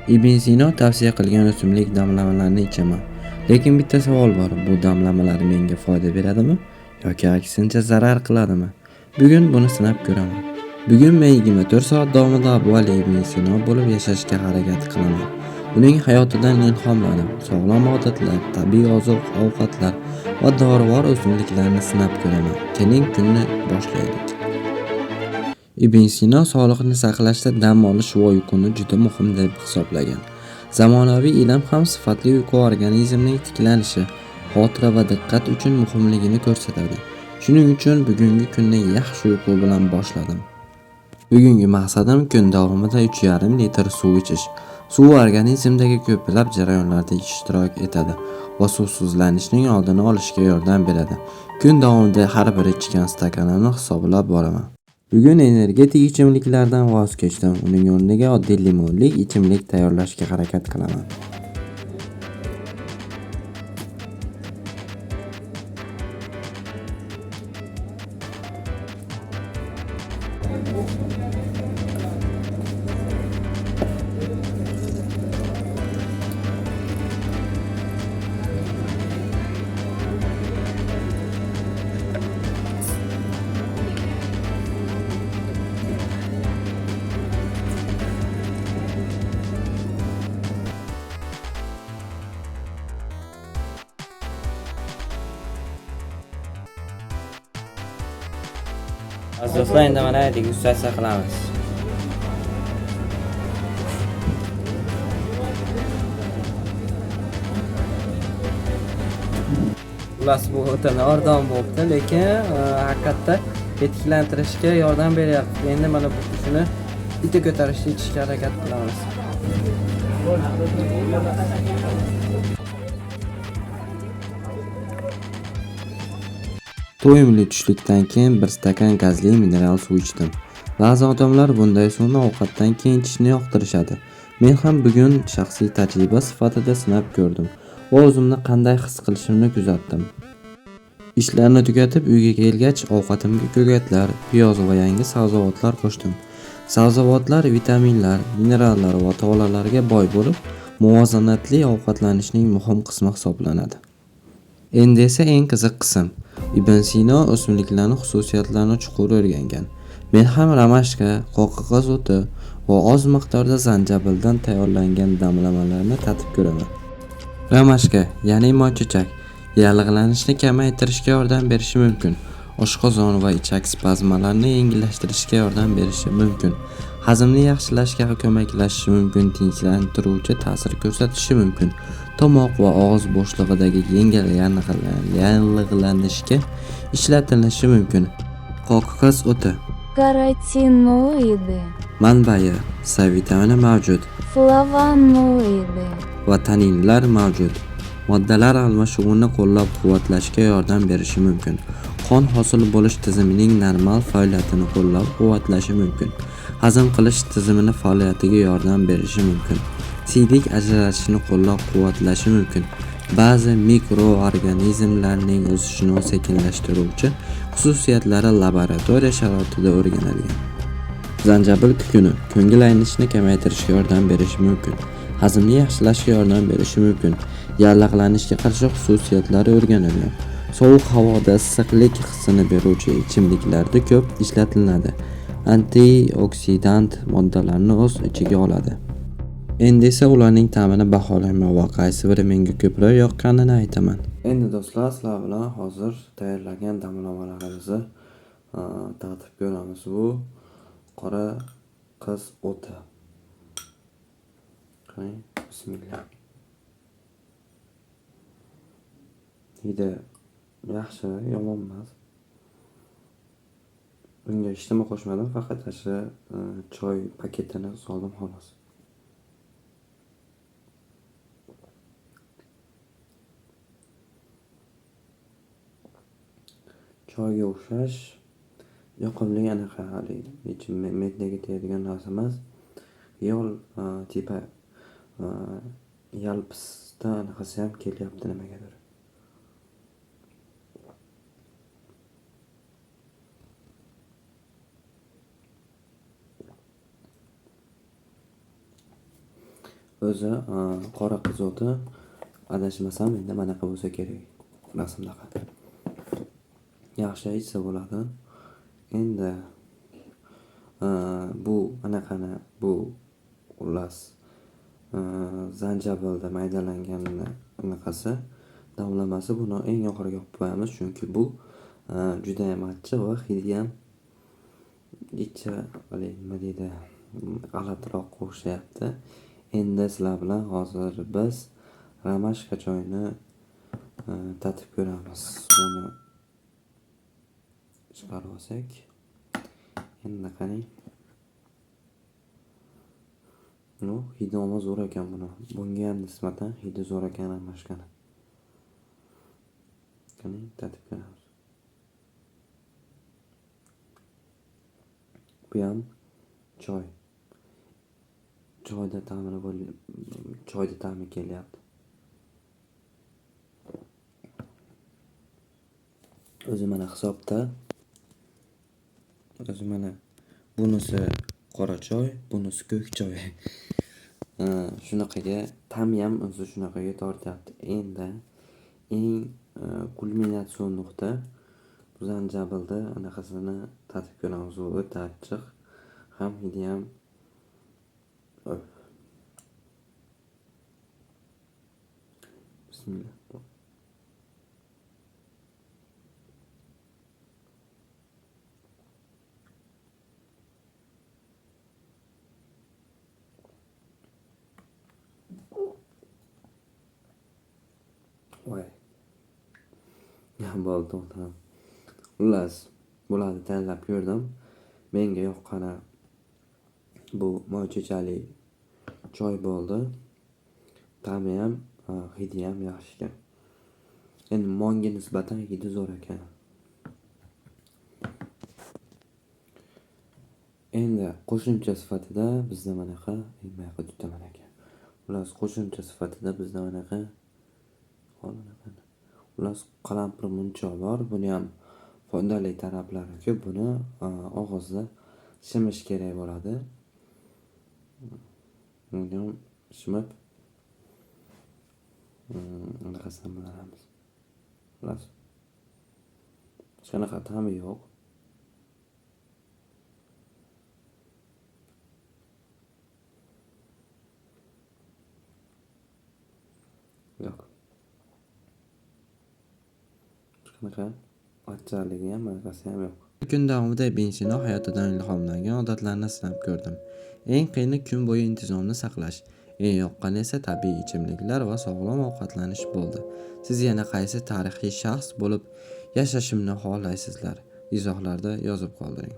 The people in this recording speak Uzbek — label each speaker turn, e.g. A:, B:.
A: Ibn Sino tavsiya qilgan o'simlik damlamalarini ichaman. Lekin bitta savol bor: bu damlamalar menga foyda beradimi yoki aksincha zarar qiladimi? Bugun buni sinab ko'raman. Bugun men 24 soat davomida Abu Ali ibn Sino bo'lib yashashga harakat qilaman. Uning hayotidan ilhomlanib, sog'lom odatlar, tabiiy oziq-ovqatlar va dorivor o'simliklarni sinab ko'raman. Keling, kunni boshlaylik. Ibn Sino sog'liqni saqlashda dam olish va uyquni juda muhim deb hisoblagan. Zamonaviy ilm ham sifatli uyqu organizmning tiklanishi, xotira va diqqat uchun muhimligini ko'rsatadi. Shuning uchun bugungi kunni yaxshi uyqu bilan boshladim. Bugungi maqsadim kun davomida 3,5 litr suv ichish. Suv organizmdagi ko'plab jarayonlarda ishtirok etadi va suvsizlanishning oldini olishga yordam beradi. Kun davomida har bir ichgan stakanimni hisoblab boraman. Bugun energetik ichimliklardan voz kechdim. Uning o'rniga oddiy limonli ichimlik tayyorlashga harakat qilaman.
B: Aziz do'stlar, endi mana degustatsiya qilamiz. Xullas, bu o'ta nordon bo'libdi, lekin haqiqatda tetiklantirishga yordam beryapti. Endi mana bu shuni bitta ko'tarishga ichishga harakat qilamiz.
A: To'yimli tushlikdan keyin bir stakan gazli mineral suv ichdim. Ba'zi odamlar bunday suvni ovqatdan keyin ichishni yoqtirishadi. Men ham bugun shaxsiy tajriba sifatida sinab ko'rdim va o'zimni qanday his qilishimni kuzatdim. Ishlarni tugatib uyga kelgach, ovqatimga ko'katlar, piyoz va yangi sabzavotlar qo'shdim. Sabzavotlar vitaminlar, minerallar va tolalarga boy bo'lib, muvozanatli ovqatlanishning muhim qismi hisoblanadi. Endi esa eng qiziq qism. Ibn Sino o'simliklarning xususiyatlarini chuqur o'rgangan. Men ham romashka, qoqaqoz o'ti va oz miqdorda zanjabildan tayyorlangan damlamalarni tatib ko'raman. Romashka, ya'ni moychechak, yallig'lanishni kamaytirishga yordam berishi mumkin. Oshqozon va ichak spazmalarini yengillashtirishga yordam berishi mumkin. Hazmni yaxshilashga ko'maklashishi mumkin, tinchlantiruvchi ta'sir ko'rsatishi mumkin. Tomoq va og'iz bo'shlig'idagi yengil yallig'lanishga ishlatilishi mumkin. Qoqaqoz o'ti.
C: Каротиноиды,
A: Manbai: C vitamini mavjud
C: флавоноиды,
A: va taninlar mavjud. Moddalar almashuvini qo'llab-quvvatlashga yordam berishi mumkin. Qon hosil bo'lish tizimining normal faoliyatini qo'llab-quvvatlashi mumkin. Hazm qilish tizimini faoliyatiga yordam berishi mumkin. Siydik ajralishini qo'llab-quvvatlashi mumkin. Ba'zi mikroorganizmlarning o'sishini sekinlashtiruvchi xususiyatlari laboratoriya sharoitida o'rganilgan. Zanjabil kukuni ko'ngil aynishni kamaytirishga yordam berishi mumkin. Hazmni yaxshilashga yordam berishi mumkin. Yallig'lanishga qarshi xususiyatlari o'rganilgan. Sovuq havoda issiqlik hissini beruvchi ichimliklarda ko'p ishlatiladi. Antioksidant moddalarni o'z ichiga oladi. Endi esa ularning ta'mini baholayman va qaysi biri menga ko'proq yoqqanini aytaman. Endi do'stlar, sizlar bilan hozir tayyorlagan damlamalarimizni tatib ko'ramiz. Bu qora qiz o'ti. Qarang, bismillah. Hidi yaxshi, yomon emas. Bunga hech nima qo'shmadim, faqat shu choy paketini soldim xolos. Choyga o'xshash yoqimli, anaqa haligi hech me'daga tegadigan narsa emas. Yo'l tipa yalpizda anaqasi ham kelyapti nimagadir. O'zi qora qiz o'ti, adashmasam endi manaqa bo'lsa kerak rasmdaqa. Yaxshi ichsa bo'ladi. Endi bu anaqani, bu xullas zanjabilda maydalanganini anaqasi damlamasi, buni eng oxiriga olib qo'yamiz, chunki bu juda ham achchiq va hidi ham ichi nima deydi, g'alatiroq qo'shyapti. Endi sizlar bilan hozir biz romashka choyini tatib ko'ramiz. Uni chiqarib olsak. Endi qarang. No, hidi ham zo'r ekan buni. Bunga ham nisbatan hidi zo'r ekan romashkani. Qarang, tatib ko'ramiz. Bu ham choy. Choyda ta'mini choyda ta'mi kelyapti. O'zi mana hisobda. O'zi mana bunisi qora choy, bunisi ko'k choy. Shunaqaga ta'mi ham o'zi shunaqaga tortyapti. Endi eng kulminatsion nuqta bu zanjabilda anaqasini tatib ko'ramiz. U o'ta achchiq, ham hidi ham. Bismillah. Voy. Bo'ldi, to'xtadim. Xullas, bularni tanlab ko'rdim. Menga yoqqani bu moychechali choy bo'ldi. Ta'mi ham, hidi ham yaxshi ekan. Endi monga nisbatan hidi zo'r ekan. Endi qo'shimcha sifatida bizda manaqa, buyoqqa tutaman ekan. Xullas, qo'shimcha sifatida bizda manaqa, xullas, qalampir munchoq bor. Buni ham foydali taraflari ko'p. Buni og'izda shimish kerak bo'ladi. Buni ham shimib anaqasini bilaramiz. Xullas, hech qanaqa ta'mi yo'q. Yo'q. Hech qanaqa achchiqligi ham, anaqasi ham yo'q. Kun davomida Ibn Sino hayotidan ilhomlangan odatlarni sinab ko'rdim. Eng qiyini kun bo'yi intizomni saqlash, eng yoqqani esa tabiiy ichimliklar va sog'lom ovqatlanish bo'ldi. Siz yana qaysi tarixiy shaxs bo'lib yashashimni xohlaysizlar? Izohlarda yozib qoldiring.